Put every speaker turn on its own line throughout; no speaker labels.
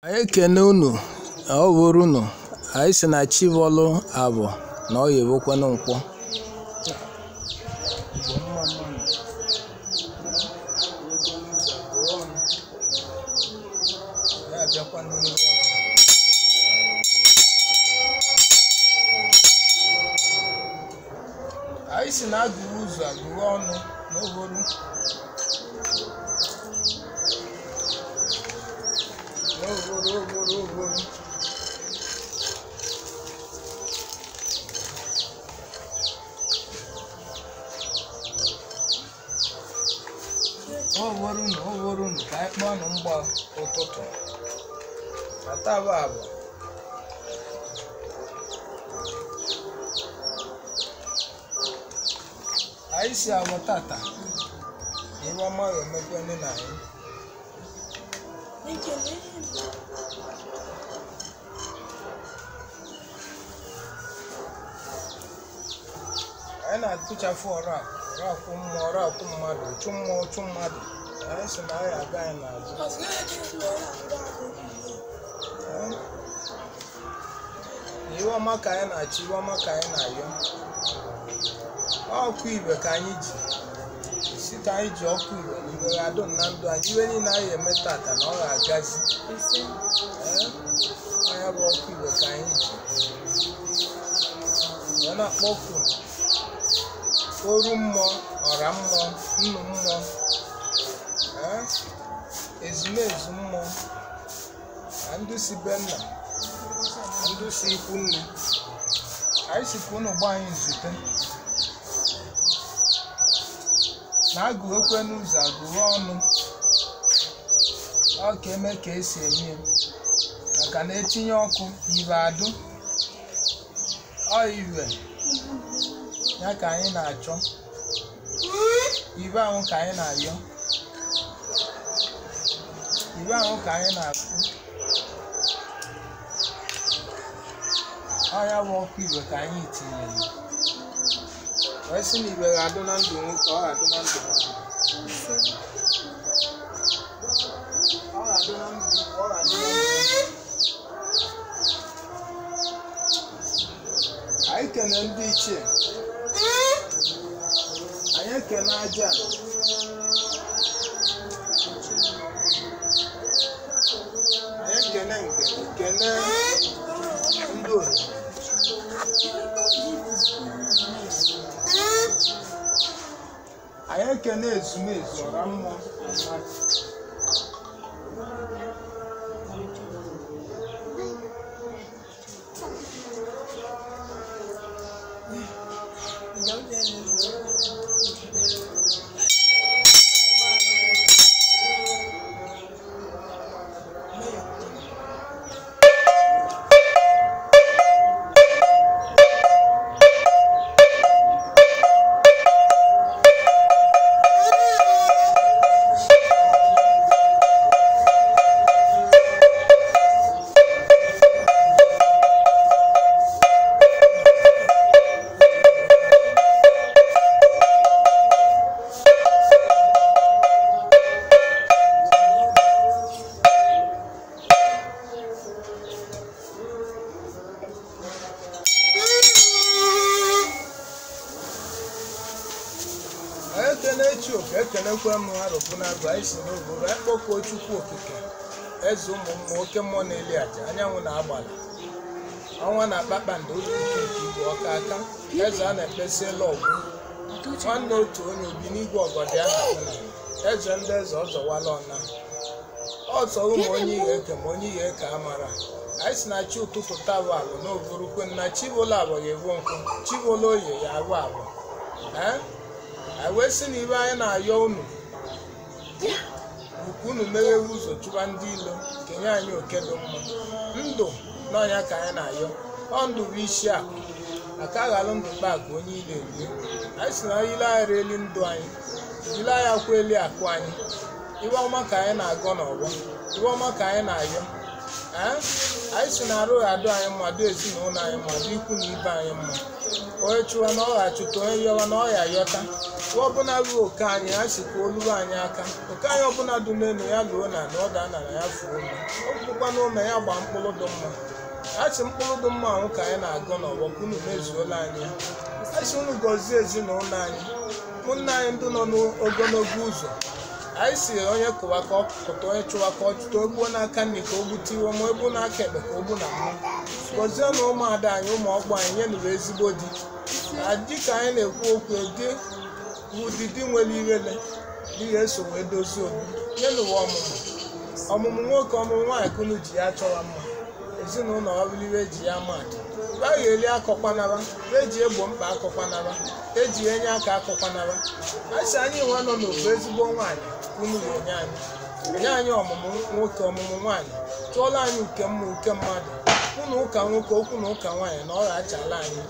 Anyị ekene unu ọ bụrụ unu anyị sị na chi bọlụ abọ na ọ ya-ebokwanụ nkwọ. Anyị si na agụrụ ụzọ agụrụ ọnụ n'oboru n'oboru oboru oboru. Oboru na oboru nụ ka anyị kpọọ nụ mgba ụtụtụ ataba abụ. Anyị si abụ tata iwe ọma ga-emekwe na anyị. Anyị na-atụchafụ ọrụ akwụ mmụọ, ọrụ akwụ mmadụ, ụchụ mmụọ, ụchụ mmadụ. Anyị sị na anyị aga anyị n'azụ. Iwe ọma ka anyị na-achọ, iwe ọma ka anyị na-ayọ. Ọkụ ibe ka anyị ji si ka anyị ji ọkụ ibe na ibe ga-adụ na ndụ anyị. Iwe niile anyị eme tata na ọ ga-agazi. Anya bụ ọkụ ibe ka anyị ji wee na-akpọku oru mmụọ, ọra mmụọ, nnu mmụọ, ezumezu mmụọ, na ndị si be nna, na ndị si ikwu nne. Anyị si ka unu gbaa anyị nzute na agụghekwe n'ụzọ agụghe ọnụ ọ ka eme ka esi eme ya, maka na etinye ọkụ ibe adụ ọ iwe ya ka anyị na-achọ, ibe ahụ ka anyị na-ayọ, ibe ahụ ka anyị na-akụ. Ọ ya bụ ọkụ ibe ka anyị tinyere wee sị na ibe ga-adụ na ndụ nwoke, ọ ga-adụ na ndụ nwaanyị, ọ ga-adụ na ndụ ikwu, ọ ga-adụ na ndụ nwoke. Anyị kene ndị ichie, anyị ekene aja, anyị ekene nke kene ndị ohi. Anyị ekene ezumezu ọra mmụọ. Ekene chi oke, ekenekwe m arụpụ na-agụ. Anyị si n'obodo anyị kpọkuo Chukwu okike, eze ụmụ mmụọ, oke mmụọ na-eli aja, anyanwụ na-agbala, ọnwa na kpakpando, ike nke igwe ọka aka, eze a na-ekpesiela ọgwụ, nwanne otu onye obi n'igwe ọgọdị ahụ na eze ndị eze ọzọwala ọna ọzọ ụmụ onye ihe eke ma onye ihe eke amara. Anyị si na chi ụtụtụ tabụ abụ na oburukwe na chi bụla abụ ya ebu nkwụ, chi bụla oye ya abụ abụ. Anyị wee sị na ibe anyị na-ayọ unu bụ ka unu meghewe ụzọ chụba ndị ilo, kenye anyị oke dị mma. Ndụ n'ọnya ka anyị na-ayọ, ọ ndụ bụ isi akụ, aka aghalụ ndụ kpa akụ onye ile elie. Anyị sị na ile anyị reli ndụ anyị, ile anyị akwa eli akụ anyị. Iwe ọma ka anyị na-agọ n'ọgbọ, iwe ọma ka anyị na-ayọ. Anyị si na arụ ga-adụ anyị mma, dụ ezinụlọ anyị mma, dụ ikwu na ibe anyị mma. Onye chụwa na ọ ga-achụta, onye yọwa na ọ ga-ayọta. Uwe ọbụla ruo oke anyị, a sị ka o luru anyị aka. Oke anyị ọbụla dị n'elu ya luo na na ọ ga-ana na ya fuo mma. Ọ bụkwa na ome ya gbaa mkpụrụ dị mma. A sị mkpụrụ dị mma ahụ ka anyị na-agụ n'ọgbọ ka unu mezuola anyị ya. A sị unu gọzie ezinụlọ anyị, ụmụnne anyị ndị nọ n'ogologo ụzọ. Anyị si onye kụwa ka ọ kụta, onye chụwa ka ọ chụta, o gbuo n'aka nri ka o gbute iwe ma egbuo n'aka ekpe ka o gbu na mmụọ. Gọzie na ụmụada anyị, ụmụ ọkpụ anyị, nyenụrụ ezigbo di. Na dịka anyị na-ekwu okwu, di ụdịdị nwere irele di ya eso wee dozie obi. Nyenụwa ọmụmụ, ọmụmụ nwoke, ọmụmụ nwaanyị ka unu ji ya chọwa mma. Ezinụlọ ọbụliwe ji ya matụ. A ga-eri akọkwanara, eji egbo mkpa akọkwanara, eji enye aka akọkwanara. A sị anyị nwa nọ n'ofu ezigbo nwaanyị unu ga-enye anyị. Nye anyị ọmụmụ nwoke, ọmụmụ nwaanyị. Tụọla anyị uke mma, uke mmadụ. Okwu na ụka nwoke, okwu na ụka nwaanyị na ọ ga-achala anyị.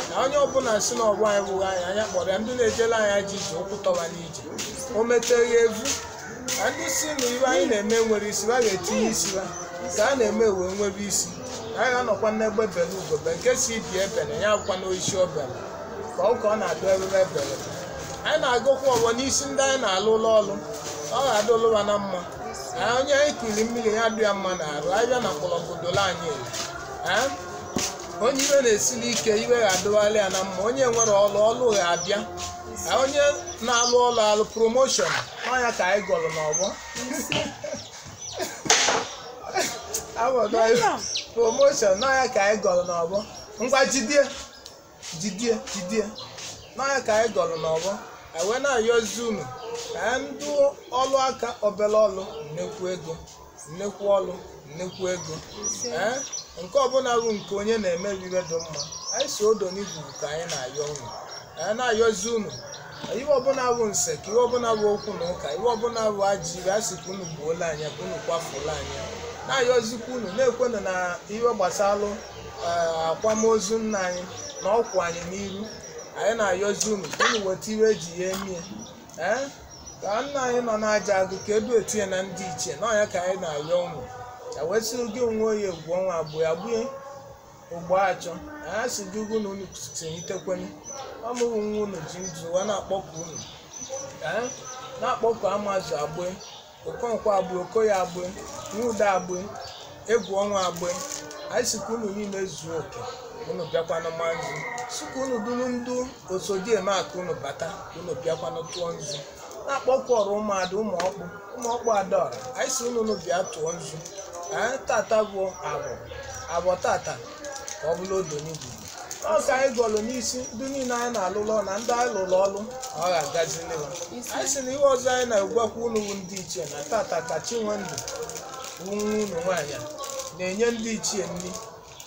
Na onye ọbụla si n'ọgbọ anyị bụghị anyị, anya kpọrọ ya ndị na-ejele anyị aja ije, ụkwụ tọwa n'ije. O metere ya evu. Na ndị si na iwe anyị na-eme nwere isi, ha ga-etinye isi ha. Ka a na-eme wee nwebe isi. Anyị ga-anọkwa n'egbe bele ugobe nke si ibi ebele ya bụkwa n'oisi obele ka ọ ka ọ na-adụ eruru ebele. Anyị na-agụkwa ọgbọ n'isi ndị anyị na-alụ ụlọ ọrụ, ọ ga-adụ ụlụwa na mma. Anyị onye anyị kiri mmiri ya dị ya mma na arụ, anyị bịa na mgbọrọgwụ dolo anyị ele. Onye iwe na-esili ike iwe ga-adụgharị ya na mma, onye nwere ọlụ ọlụ ga-abịa. Onye na-alụ ọlụ alụ promoshọn n'ọnya ka anyị gọrọ n'ọgbọ. Promotion n'ọnya ka anyị gọrọ n'ọgbọ. Ngwa jidie jidie jidie n'ọnya ka anyị gọrọ n'ọgbọ. Anyị wee na-ayọzi unu ka ndị ọlụ aka obere ọlụ nnekwu ego, nnekwu ọlụ nnekwu ego. Nke ọbụla bụ nke onye na-eme iwe dị mma. Anyị si odo n'igwugwu ka anyị na-ayọ unu. Anyị na-ayọzi unu iwe ọbụla bụ nse ka iwe ọbụla bụ okwu na ụka, iwe ọbụla bụ ajọ iwe, a sị ka unu gbuola anyị, ka unu kwafuola anyị. Na-ayọzikwa unu na-ekwenụ na iwe gbasalụ akwamozu nna anyị na ọkwụ anyị n'iru. Anyị na-ayọzi unu ka unu weta iwe eji ya emie. Ka nna anyị nọ n'aja agụ ka edu etinye na ndị ichie n'ọnya ka anyị na-ayọ unu. Ya wee sị gị onwe oyi egwu ọnwa abụọ ya gbue ogbo achọ. Anyị sị gị ugwu na unu tinyitekwenụ ọmụwụ nwa unu ji ndụ wee na-akpọku unu. Na-akpọku amazụ agbue, Okonkwo agbue, Okoye agbue, Nwude agbue, egwu ọnwa agbue. Anyị sị ka unu niile zuo oke, unu bịakwanụ ma nzu. Sị ka unu duru ndụ osodieme aka unu bata, unu bịakwanụ tụọ nzu. Na-akpọku ọrụ ụmụada, ụmụ ọkpụ, ụmụ ọkpụ adaọra. Anyị sị unu bịa tụọ nzu. Anyị tata bụ abọ abọ tata ka ọ bụla odo n'igwe. Ọ ka anyị gọlụ n'isi ndị niile anyị na-alụlọ na ndị anyị lụrụ ọlụ na ọ ga-agazili ha. Anyị sị na ihe ọzọ anyị na-egwakwa unu bụ ndị ichie na tata ka Chinwendụ bụ nwa unu nwaanyị na-enye ndị ichie nri,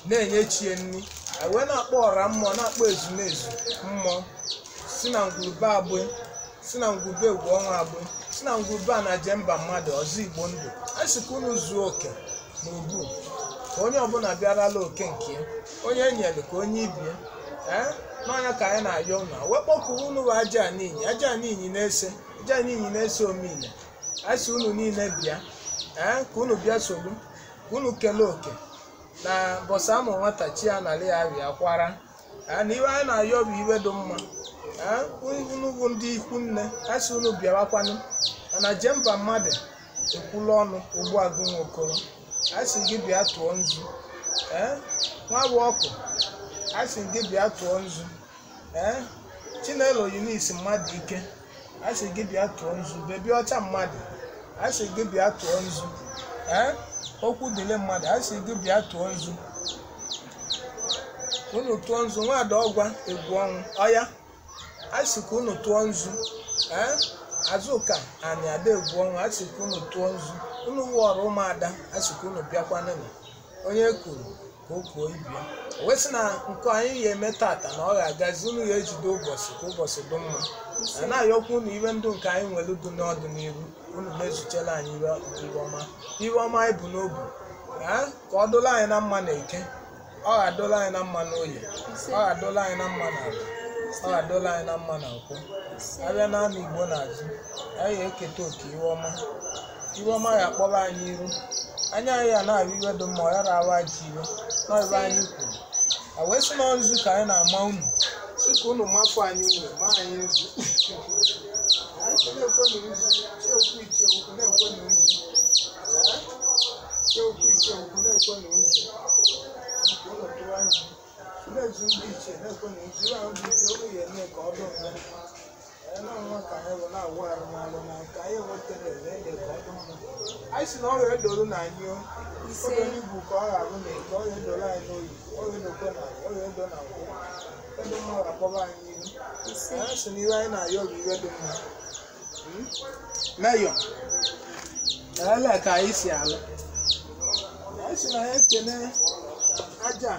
na-enye chie nri. Anyị wee na-akpọ ọra mmụọ, na-akpọ ezumezu mmụọ si na ngwurube agbụ, si na ngwurube egwu ọnwa agbụ, si na ngwurube a na jemba mmadụ ọzọ igbo ndụ. Anyị sị ka unu zuo oke na ubu, ka onye ọbụla bịarala oke nke ya, onye enyere ka onye ibie. N'ọnya ka anyị na-ayọ unu. Wee kpọkuo unu bụ aja n'inyi, aja n'inyi na-ese, aja n'inyi na-ese omine. Anyị sị unu niile bịa, ka unu bịa sogbu, ka unu kelee oke na bọsa amụ nwata chi ya nalị ya arịa kwara. Na iwe anyị na-ayọ bụ iwe dị mma. Unu bụ ndị ikwu nne, anyị sị unu bịawakwanụ. Mana jemba mmadụ ekwula ọnụ ogbu agụ Nwokoro. Anyị sị gị bịa tụọ nzu. Nwa bụ ọkụ, anyị sị gị bịa tụọ nzu. Chinelo Eunice mmadụ ike, anyị sị gị bịa tụọ nzu. Bebi ọcha mmadụ, anyị sị gị bịa tụọ nzu. Okwu dịle mmadụ, anyị sị gị bịa tụọ nzu. Unu tụọ nzu. Nwaada ọgwa egwu ọnwụ ọya, anyị sị ka unu tụọ nzu. Azụka anyị ada egwu ọnwụ, anyị sị ka unu tụọ nzu. Unu wụọrọ ụmụada, anyị sị ka unu bịakwanụ. Onye kwuru ka o kwuo ibie. O wee sị na nke anyị ga-eme tata na ọ ga-agazi, unu ga-ejide ụbọchị ka ụbọchị dị mma. A na-ayọkwa unu iwe ndụ nke anyị nwere dị n'ọdịnihu, unu mezuchela anyị iwe ọma, iwe ọma anyị bụ n'obu. Ka ọ dụla anyị na mma na eke, ọ ga-adụla anyị na mma na oye, ọ ga-adụla anyị na mma na ala, ọ ga-adụla anyị na mma na nkwụ. Abịa na anụ igbo n'azụ, anyị ga-eketa oke iwe ọma. Iwe ọma ga-akpọrọ anyị iru. Anya anyị a na-abụ iwe dị mma, ọ yara awa ji iwe n'ebe anyị kwuru. A wee sị na nzu ka anyị na-ama unu, sị ka unu mafụ anyị, unu ma anyị nzu. Anyị sị na-ekwe na nzu, chiokwu ichie ukwu na-ekwe na nzu. Chiokwu ichie ukwu na-ekwe na nzu. Ka unu tụwa nzu. Na-ezu ndị ichie na-ekwe na nzu, ihe ahụ bụ ike oge ya eme ka ọ dị mma. Anyị na ka anyị bụ na-awụ arụ n'alụ na nke anyị enwetara eme ede ka ọ dị mma. Anyị sị na ọ ga-edolu na anyị o. Oge n'igwu ka ọ ga-abụ na eke, ọ ga-edolu anyị n'oyi, ọ ga-edokwe na anyị, ọ ga-edo na nkwụ. Edo mma ga-akpọba anyị ihu. Anyị sị na ihe anyị na-ayọ bụ ihe dị mma. Meyọ, ele ka anyị si alụ. Anyị sị na anyị ekene aja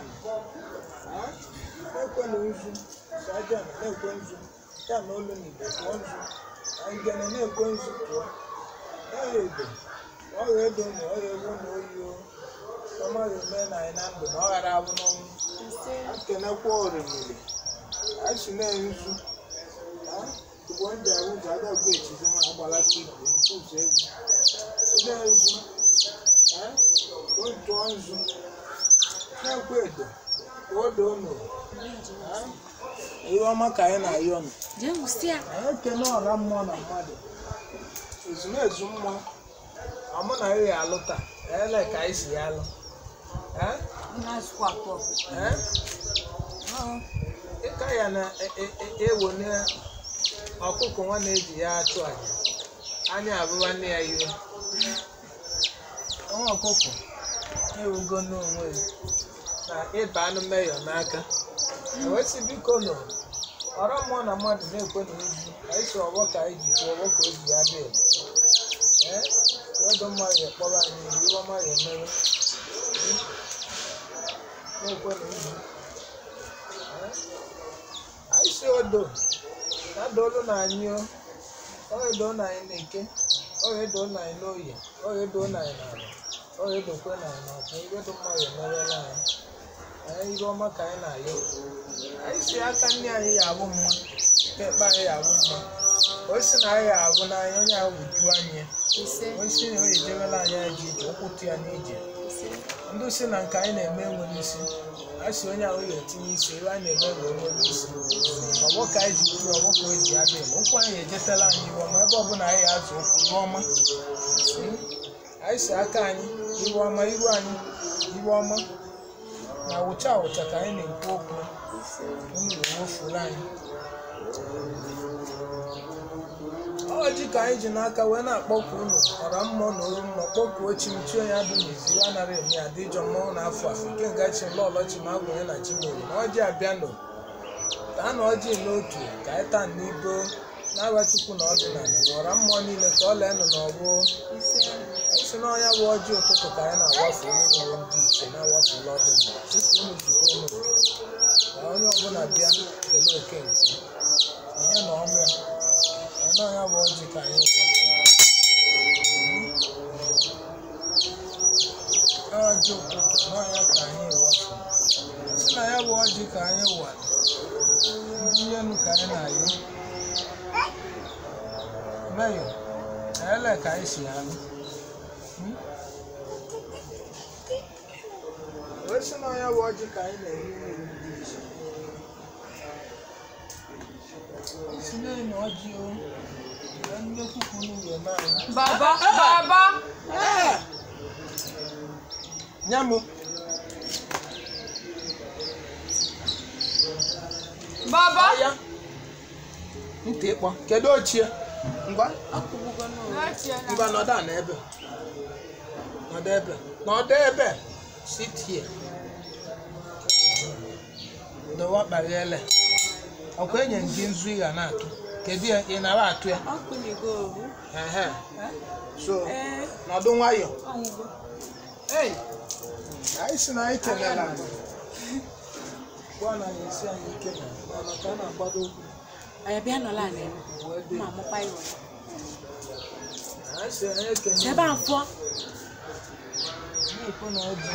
na-ekwe na nzu, si aja na-ekwe nzu. Ya na olu na igbo tụọ nzu. Anyị gene na-ekwe nzu tụọ. Ya edo, ọ ga-edo na ọ ga-ewu na oyi o. Ọma ga-eme na anyị na ndụ na ọ ghara abụ n'ọnwụ. Ekenekwa orimiri. Anyị si na-nzu. Igbo ndị ahụ ụzọ adagbo echizi nwa agbalata igwe ụzọ egwu. Si na-nzu. Tụọ nzu. Na-ekwe edo. Ka o doo n'ụwa. Ihe ọma ka anyị na-ayọ nụ. Anyị ekene ọra mmụọ na mmadụ. Ezumezu mmụọ. Amụ na ya alụ taa. Ele ka anyị si ya alụ. Ịka ya na-ewo ọkụkọ nwa na-eji ya achụ aja. Anya abụba nne ya iwe. Nwa ọkụkọ ewugo n'onwe ya na ịba anụ meyọ n'aka. Wee sị biko nụ, ọra mmụọ na mmadụ na-ekwe na nzu. Anyị si ọgbọ ka anyị ji tụọ ọgbọ ka o ji ya dị ele. Ọdụ mma ga-ekpọrọ anyị ihu, iwe ọma ga-emewe. Na-ekwe na nzu. Anyị si odo, na dolu na anyị o. Ọ ga-edo na anyị n'eke, ọ ga-edo na anyị n'oye, ọ ga-edo na anyị n'ala, ọ ga-edokwe na anyị n'ọkụ, iwe dị mma ga-emerela anyị. Anyị ihe ọma ka anyị na-ayọ. Anyị si aka nne anyị ya abụ mma, aka ekpe anyị ya abụ mma. O si na anyị ya abụ n'anya, onye ahụ bụ anyị ya. O si na o ejewela anyị aja ije, ụkwụ tụ ya n'ije. Ndị si na nke anyị na-eme enwere isi. A sị onye ahụ ga-etinye isi, ebe anyị na-eme wee nwere isi. Ọgbọ ka anyị ji kwuru, ọgbọ ka o ji adị eme. Ụkwụ anyị ejetela anyị iwe ọma, ebe ọbụla anyị azụ ụkwụ iwe ọma. Anyị si aka anyị iwe ọma, iru anyị iwe ọma. Na wụcha awụcha ka anyị na-ekwu okwu, unu ewefuru anyị. Ọjị ka anyị ji n'aka wee na-akpọku unu, ọra mmụọ na oru mmụọ, kpọkuo chi m, chi onye abụ n'izu, iwe anara eme ya, dị ijọ mmọnwụ na-afụ afụ, nke nga chi m, lọlọ chi m, agwụnye na chi mere. Na ọjị abịa nụ, taa na ọjị n'otu, ka anyị taa n'ibo, n'agha Chukwu na ọdịnala, na ọra mmụọ niile ka ọ lee nụ n'ọgbọ. Anyị si n'ọnya bụ ọjị ụtụtụ ka anyị na-awafu unu ndị iche, na-awafu ụlọ ọdịnala. Tupu unu zukọ unu oke, ka onye ọbụla bịa kelee oke nke onye na ọnụ ya. N'ọnya bụ ọjị ka anyị wafu. Ọjị ụtụtụ n'ọnya ka anyị wafu. Si na ya bụ ọjị ka anyị wara. Ndị elu ka anyị na-ayọ. Meyọ, ele ka anyị si alụ. Wee sị na ọnya bụ ọjị ka anyị na-eri nri ndị iche. Si n'elu ọjị o, na nnekwu kwuru uwe naanị.
Baba, baba.
Nye m.
Baba.
Ya. Ntị ịkpọ. Kedu ochie? Ngwa. Ngwa nọdụ ala ebe. Nọdụ ebe. Nọdụ ebe. Sit here. Dọwa kpara ele. Ọkwa enye gị nzu ị ga na-atụ. Kedu ya ị nara atụ ya? So, nọdụ nwayọ. Anyị sị na anyị kelere anyị. Gwa na anyị esi anyị ike na maka a na-agbado okwu.
Anyị bịa nọla anyị ma mụkwa ya ọzọ.
Anyị sị anyị ekene.
Ebe afọ.
Na-ekwe na ọjị.